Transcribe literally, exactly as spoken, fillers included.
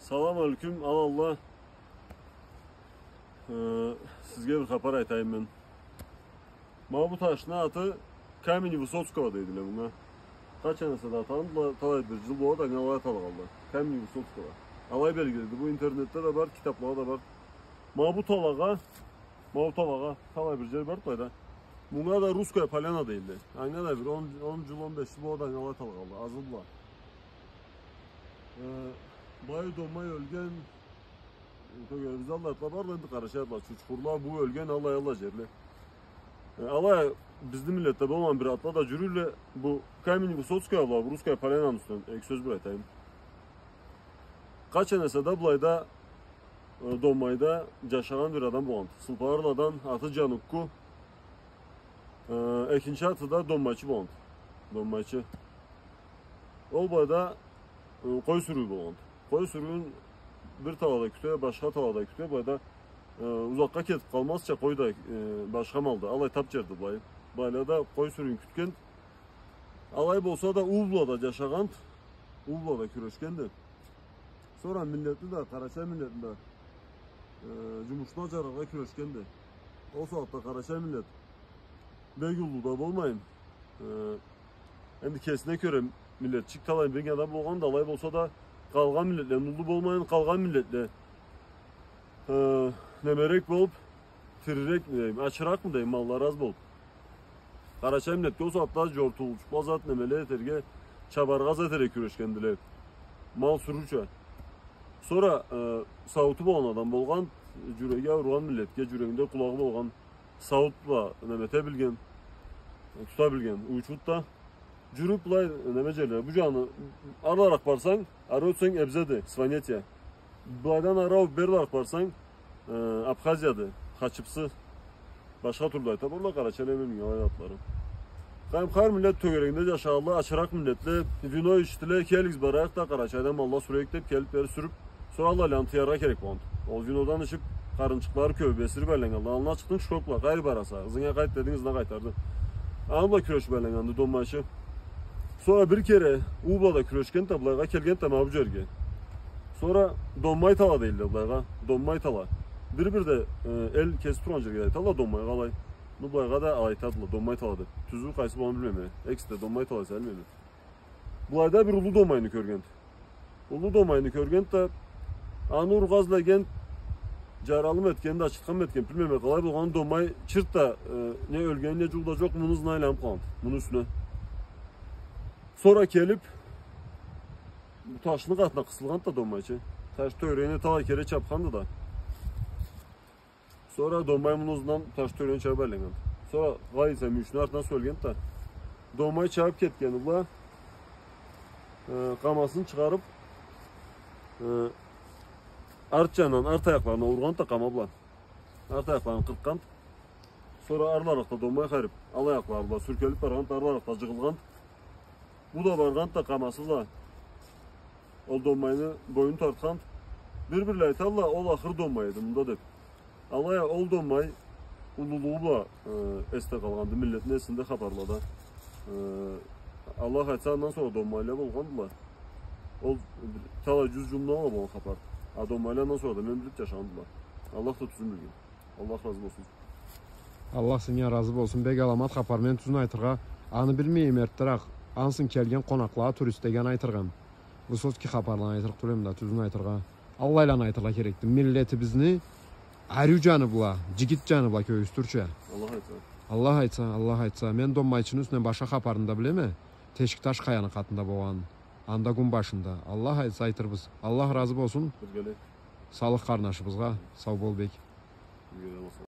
Салам алейкум, аланла. Э, сизге бир хапар айтайым мен. Ма бу ташны аты камень Высоцкого дейдиле мынга. Къачан эсе да атагъанла, талай бир джыл болады, анга алай аталгъанла. Камень Высоцкого. Алай белгилиди. Бу интернетде да бар, китаплада да бар. Ма бу талагъа, ма бу талагъа, талай бир джер бар былайда. Мынга да Русская Поляна дейдиле. Анга да бир он, он джыл, он беш джыл болады, анга алай аталгъанла. Азы бла. Э, былай Домай ёлген, тёгерегибизде аллай атла бардыла, энди къарачай атла, Чучхурла, бу ёлген, аллай, аллай джерле. Э, алай, бизни миллетде болмагъан бир атла да джюрюйле, бу камень Высоцкого бла, бу Русская Полянаны юсюнден эки сёз бир айтайым. Къачан эсе да былайда, э, Домайда джашагъан бир адам болгъанды. Сылпарарладан, аты Джанукку, э, экинчи аты да Доммайчы болгъанды. Доммайчы. Ол былайда, э, къой сюрюу болгъанды. Къой сюрюуюн бир талада кюте, башха талада кюте, былайда, э, узакъгъа кетип къалмазча къой да, э, башха мал да. Алай тап джерди былай. Былайда къой сюрюуюн кютген. Алай болса да, уу бла да джашагъанды, уу бла да кюрешгенди. Сора миллетни да, къарачай миллетни да, э, джумушуна джараргъа кюрешгенди. Ол сагъатда къарачай миллет бек уллу да болмайын, э, энди кесине кёре миллетчик, талай бир адам болгъанды, алай болса да, къалгъан миллетледен уллу болмайын, къалгъан миллетле, э, немерек болуп, тирирекми дейим, ачыракъмы дейим, маллары аз болуп. Къарачай миллетге ол сагъатда джортулчукъла зат, немеле этерге, чабаргъа зат этерге кюрешгендиле. Мал сюрюрча. Сора, э, саууту болгъан адам болгъан, джюреги ауругъан миллетге, джюрегинде къулагъы болгъан, сауут бла неме эте билген, тута билген уучуду да. Джюрюп былай, неме джерле, бу джаны, арлыракъ барсанг, ары ётсенг, Эбзеди, Сванетия. Былайдан ары ауып берлиракъ барсанг, э, Абхазияды, Хачыбсы. Башха тюрлю айта бардыла, къарачайланы билмейме алай атларын. Къайым, хар миллет тёгерегинде джашагъанла, ачыракъ миллетле, вино ичдиле, келигиз барайыкъ да, Къарачайдан малла сюрейик деп, келип бери сюрюп, сора аллай аланы тыяргъа керек болгъанды. Ол винодан ичип, къарынчыкълары кёбюп, эсирип айланнганла. Аллына чыкъдынг, шкокла, къайры бараса, ызынга къайт дединг, ызына къайтарды. Аны бла кюрешип айланнганды Доммайчы. Сора бир кере уу бла да кюрешгенди да, былайгъа келгенди да, ма бу джерге. Сора Доммай тала дейдиле былайгъа. Доммай тала. Бир-бирде, э, эл кесип тургъан джерге да айталла Доммайгъа алай. Ну, былайгъа да алай айтадыла, Доммай тала деп. Тюзю къайсы болгъанын билмейме. Экиси да Доммай тала эсе, билмейме. Былайда бир уллу Доммайны кёргенди. Уллу Доммайны кёргенди да, аны ургъа излегенди, джаралымы этгенди, ачытханмы этгенди, билмейме, къалай болгъанын. Доммай чырт да, э, не ёлгени, не джууу да джокъ, муну ызына айланып къалгъанды, муну юсюне. Сора келип, бу ташны къатына къысылгъанды да Доммайчы. Таш тёгерегине талай кере чапханды да. Сора Доммай муну ызындан таш тёгерегине чабып айланнганды. Сора къалай эсе, мюйюшню артына сюелгенди да. Доммай чабып кетгени бла, э, къамасын чыгъарып, э, арт джанындан арт аякъларына ургъанды да къама бла. Арт аякъларын къыркъгъанды. Сора арлыракъда Доммай харип, ал аякълары бла сюркелип баргъанды, арлыракъда джыгъылгъанды. Бу да баргъанды да къамасы бла ол Доммайны бойнун тартханды. Бир-бирле айталла, ол ахыр Доммай эди мында деп. Алай а ол Доммай уллулугъу бла, э, эсде къалгъанды, миллетни эсинде, хапарлада. Э, Аллах айтса, андан сора Доммайла болгъандыла. Ол бир талай джюз джылдан алгъа болгъан хапар. А Доммайла андан сора да мен билип джашагъандыла. Аллах да тюзюн билген. Аллах разы болсун. Аллах сеннге разы болсун. Бек аламат хапар. Мен тюзюн айтыргъа, аны билмейме, эртдерек. Ансы келген къонакълагъа турист деген айтыргъа эм. Высоцкий хапарланы айтырыкъ тюл эм да, тюзюн айтыргъа. Аллайланы айтыргъа керекди. Миллетибизни ариу джаны бла, джигит джаны бла кёргюзтюрча. Аллах айтса. Аллах айтса, Аллах айтса. Мен Доммайчыны юсюнден башха хапарын да билеме. Тешик таш къаяны къатында болгъан. Анда гюн башында. Аллах айтса, айтырбыз. Аллах разы болсун. Биргелик. Салых къарнашыбызгъа. Сау бол, бек. Биргелик болсун.